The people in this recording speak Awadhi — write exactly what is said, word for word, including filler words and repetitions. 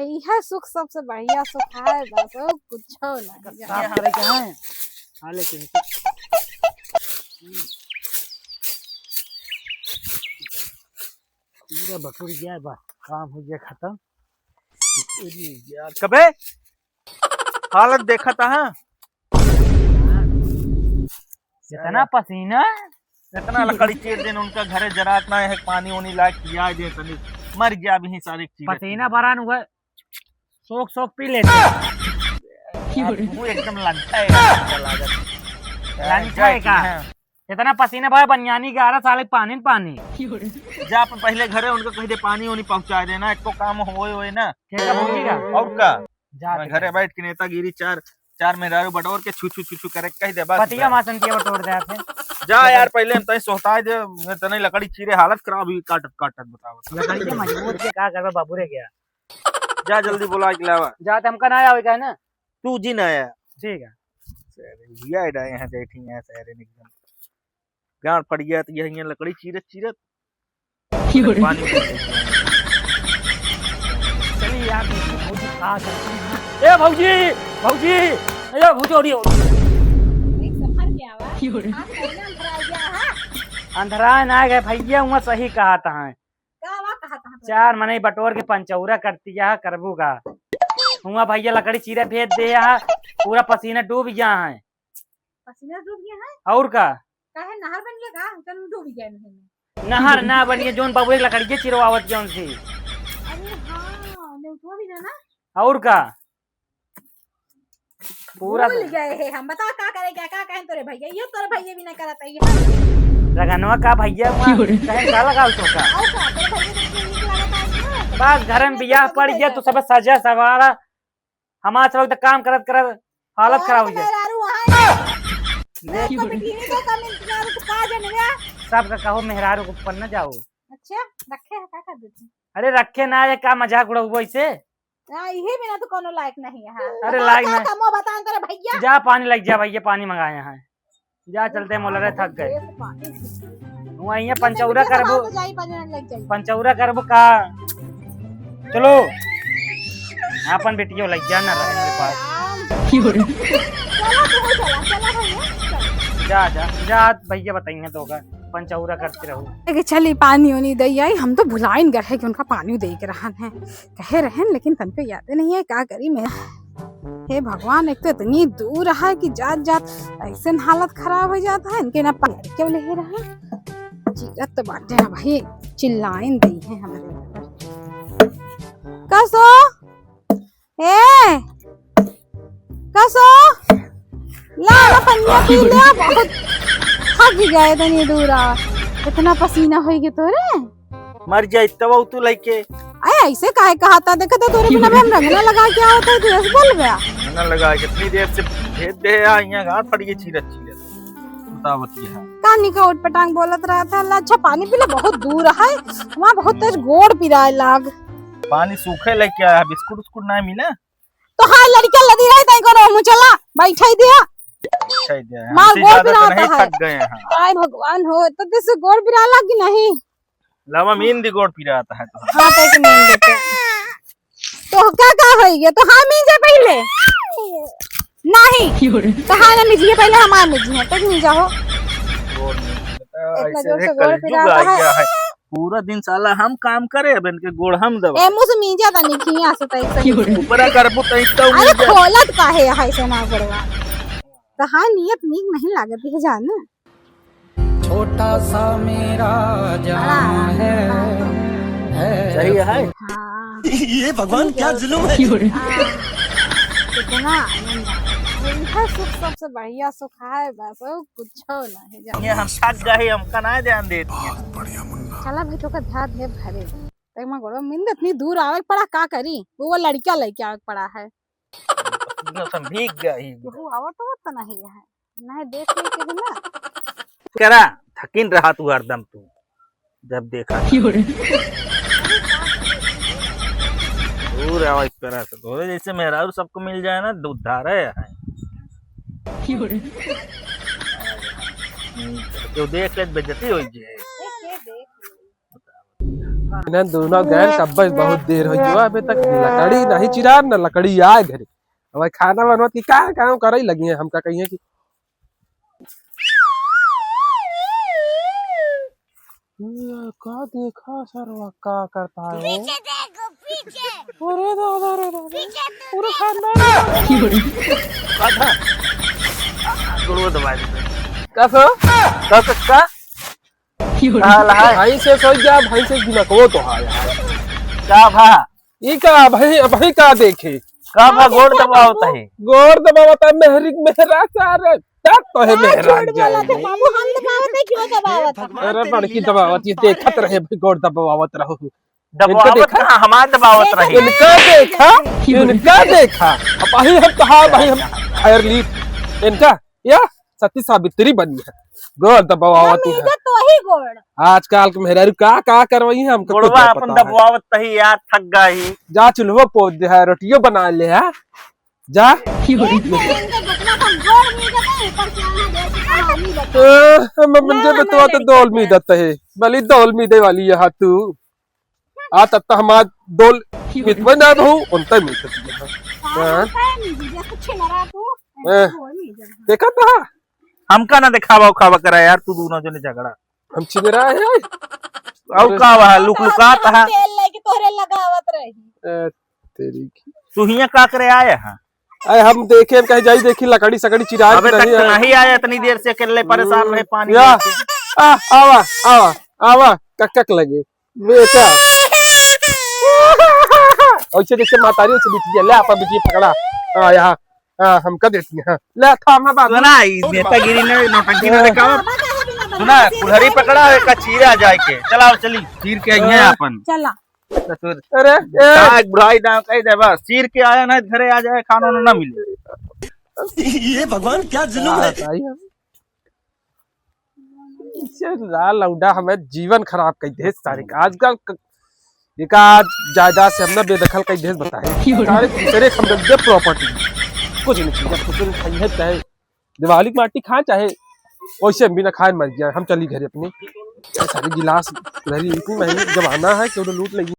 यह सुख सबसे बढ़िया सुख है, बस और कुछो नहीं। साफ करे के है। हाँ, लेकिन पूरा बटुर गया बा, काम हो गया खत्म। अरे यार, कबे हालत देखा था, हाँ? इतना पसीना, इतना लकड़ी चीर देन उनका घरे जरात ना है, पानी उनी लाग पिया दे तनी, मर गया अभी सारे चीर। पसीना बरान हुआ, सोख सोख पी लेते। यार, तू एकदम लंठा है यार, लंठा है का? हाँ। इतना पसीना भाई बनियानी ग्यारह साल के पानी न पानी। जा अपन पहले घरे उनका कह दे पानी उनी पहुंचा देना, एक तो काम होए होए ना। ठीक है, भौजी का? और का? जा मैं तू। घरे बैठ के नेतागिरी चार, चार मेहरारू बटोर के छू छू छू छू करे कह दे बस। पतिया माँ संतिया बटोर दे आपने। जा यार पहले हम तई सोहताए दे, मैं तने लकड़ी चीरे हालत खराब हुई काटत काटत बताओ। लकड़ी के मजबूत के का करबा बाबू रे गया। जा जल्दी बुला के लावा। जा त हमका ना आवे का है ना? तू जी ना आया। ठीक है। सारे भैया डाए हैं बैठी हैं सारे एकदम। गांड फट गया तो यही लकड़ी चीरत चीरत। क्यों रे? पानी पी लेते हैं। चलिए यार, देखिए भौजी कहाँ से। ए भौजी, भौजी, ए भौजी, उड़ी, उड़ी। देख, संभर के आवा। क्यों रे? आज कहीं ना अंधरा गया है। अंधरा ना गए भैया, हुआ सही कहा था। का वा कहा था? चार मनई बटोर के पंचौरा करती है, करबू का? हुआ भैया लकड़ी चीरे भेज दे है, पूरा पसीना डूब गया है। पसीना डूब गया है? और का? काहे नहर बन गया का? हम तो डूब गया नहीं। नहर ना बन गया, जोन बाबू एक लकड़िए चिरवावत जौन से। अरे हाँ, नेउतवा भी ना ना? और का? पूरा भूल गए हैं हम। बता का करे क्या, का कहें तोरे भैया? ये तोरे भैया भी ना करत है ये। रगनवा का भैया हुआ? क्यों रे? कहें का लगाओ तो का? और का? तोरे भैया तो इतने नीक लागत है ना। बस घर में बियाह पड़ गया तो सब सजा सवारा हमार सब तो काम करत करत हालत खराब हो जाए। मेहरारू वहाँ है। देख तो बेटी नहीं तो कम इंतजार तो का जनवे। सबका कहो मेहरारू को ऊपर न जाओ। अच्छा, रखे है का कर देती? अरे रखे ना है, का मजाक उड़ाऊ ऐसे? हाँ, इहे बिना तो कोनो लायक नहीं है। अरे बता लायक का नहीं। कमो बता अंदर भैया। जा पानी लग जा भैया, पानी मंगाए हैं। जा चलते मोलरे थक गए। वहीं पंचौरा करबो। पंचौरा करबो का? चलो। अपन बेटियों लग जा ना रहे मेरे पास। चलो, तू चला, चला भैया, चल। जा, जा, जा, भैया बताइए तो का। पंचौरा करते रहो। लेके चली पानी उनी दे आई, हम तो भुलाइन गए हैं कि उनका पानी दे के रहन है। कहे रहन, लेकिन तनको याद नहीं है, का करी मैं। हे भगवान, एक तो इतनी दूर है कि जात जात ऐसे न हालत खराब हो जात है, इनके ना पकड़ के ले रहे। जीरत तो बाटे है भाई, चिल्लाइन दई है हमारे ऊपर। कसो? ए, कसो? ला ना पनिया पी ले, बहुत थक गए इतनी दूर आ। इतना पसीना होई गया तोरे। मर जाई तब तू लइके। अरे ऐसे काहे कहा था? देखा तो तोरे बिना भी हम रंगना लगा के आवत है, तू ऐसे बोल गया। रंगना लगा के इतनी देर से भेज दे, आ, यहाँ गाड़ फट गई चीरत चीरत। बतावत ये है। कहानी का उटपटांग बोलत रहा था, ला अच्छा पानी पी ले, बहुत दूर है, वहाँ बहुत तेज गोड़ पिराए लाग। पानी सूखे लेके आया, बिस्कुट उस्कुट ना मिला? तो हाँ, लड़का लदी रहे, तई कोनो मुँह चला, बैठाई दिया। बैठाई दिया, मार हमसे गोड़ ज्यादा तो पिराता नहीं है। थक गए हैं। आय भगवान हो, तो जैसे गोड़ पिराए लाग कि नहीं? लावा मीन दी गोड़ पिरात है तो। हाँ, तो एक मीन देते। तो का, का होई गया? तो हाँ मीन जा पहले। नहीं। तो हाँ ना मीजिए पहले, हमार मीजिए, तक मीजा हो। गोड़ मीन देता, इतना ऐसे जोर से गोड़ कलयुग पिराता आ है। गया है। पूरा दिन साला हम काम करे, अब इनके गोड़ हम दबा। ए, मुँह से मीजा था नहीं, खिया से तई से। ऊपरा करबू तई तो अरे मीजा। खोलत काहे है ऐसे ना गोड़वा? तो हाँ, नियत नीक नहीं लागत है जाने। छोटा सा मेरा जहां है, है सही है। हाँ। ये भगवान क्या जुल्म है। हाँ। कितना आनंद आ रहा है। यह सुख सबसे बढ़िया सुख है, बस और कुछ नहीं जाने। ये हम थक गए, हमका ना ध्यान देती है। बहुत बढ़िया मुन्ना। चला भाई, तो का ध्यान दे भरे। तक मैं गोड़वा मिंद इतनी दूर आवे पड़ा, का करी? वो लड़का लेके आवे पड़ा है। पसीना से भीग गया ही। केहू आवत होत तो नहीं है, नहीं देख ले केहू ना। करा, थकिन रहा तू हरदम तू, जब देखा। क्यों रे? दूर आवा इस तरह से, तोरे जैसे मेहरारू सबको मिल जाए ना, उद्धार है। क्यों रे? जो देख ले बेइज्जती हो जाए। देख ले, देख ले। इन्हें दोनों गैन कब्बे बहुत देर होइ गयो, अबे तक लकड़ी नहीं चिरा, न लकड़ी आए घरे। अब खाना बनवत की का काम करइ लगी है, हमका कहिए कि ये का देखा सरवा, का करता है वो? पीछे देखो, पीछे। अरे दादा, अरे दादा। पीछे तो पूरा देखो। खानदान। गुड़ुआ दबा दे। का सो? का, का, का? हाल है? भाई से सोई जा, भाई से दिमाग वो तो हाय, हाय। का भा? ई का भाई, भाई का देखे? का भा गोड़ दबावत है? गोड़ दबावत है, मेहरी, मेहरा सारे। तब तो है का मेहरा झूठ बोला जाए। थे बाबू, हम दबावत है, क्यों दबावत है? अरे बड़की दबावत, ये देखत रहे भाई, गोड़ दबावत रहो। दबावत इनका देखा? कहाँ, हमार दबावत रही। इनका देखा, इनका देखा। अब भाई हम कहा, भाई हम खैर ली। इनका या सती सावित्री बनी है, गोड़ दबावत हम है। इज्जत तो वही गोड़। आजकल के मेहरारू का, का करवाई है, हमको खुद गोड़वा ना अपन पता है। दबावत तही यार, थक गई। जा चूल्हो पोत दे है, रोटियो बना ले है। जा। एक तो इनके जितना हम गोड़ नहीं देते, ऊपर से यहाँ देख के कहानी बताओ। ए, हम, हम गोड़ जब तो, तो नहीं दौल देते। मी देते है, भली दौल मी दे वाली है तू। आ तब तो हमार दौल मितवे ना बहू, उनते मित दिया है। हाँ, हाँ। उनते मित दिया, कुछ ना रहा तू, हाँ। गोड़ नहीं देते। देखा था? हमका ना दिखावा उखावा करा यार, तू दोनों जने झगड़ा। हम छिनरा है। अउ का वहा लुक लुकात हा? तेल लेके तोहरे लगावत रही। ए, तेरी की। तू हियां का करे आया हा? अरे हम देखे, हम कहे जाई देखी लकड़ी सकड़ी चिराई अबे की तक नहीं तो है। नहीं आया, इतनी देर से अकेले परेशान रहे पानी या, लेके। आ, आवा, आवा, आवा, कक कक लगे। बेटा। ऐसे जैसे मातारी वैसे बिटिया, ले आपा बिटिया पकड़ा। हाँ, यहाँ। हाँ, हमका देती है। हाँ। ले, थामा बाबू। सुना, ई नेतागिरी ने, नौटंकी ने दिखावा। सुना, कुल्हरी पकड़ा है, का चीरा जाए के। चलाओ, चली। चीर के आई है हाँ, अपन। चला। ससुर। अरे, ए। का एक बुढ़ाई दाम कही दे बस। चीर के आया ना, घरे आ जाए, खाना ना मिले। ये भगवान, क्या जुल्म है। हाँ, भाई, हम इसे ला लौंडा हमें जीवन खराब कर दे सारे का। आजकल क-, एका जायदाद से हमने बेदखल कर दे बताए। सारे दूसरे हम दे प्रॉपर्टी। कुछ नहीं चाहिए, कुछ नहीं खाई है, चाहे दिवाली की माटी खाए, चाहे वैसे हम भी ना खाए, मर जाए, हम चली घरे अपनी। सारे गिलास, घड़ी इतनी महंगी जमाना है कि वो लूट लेंगे।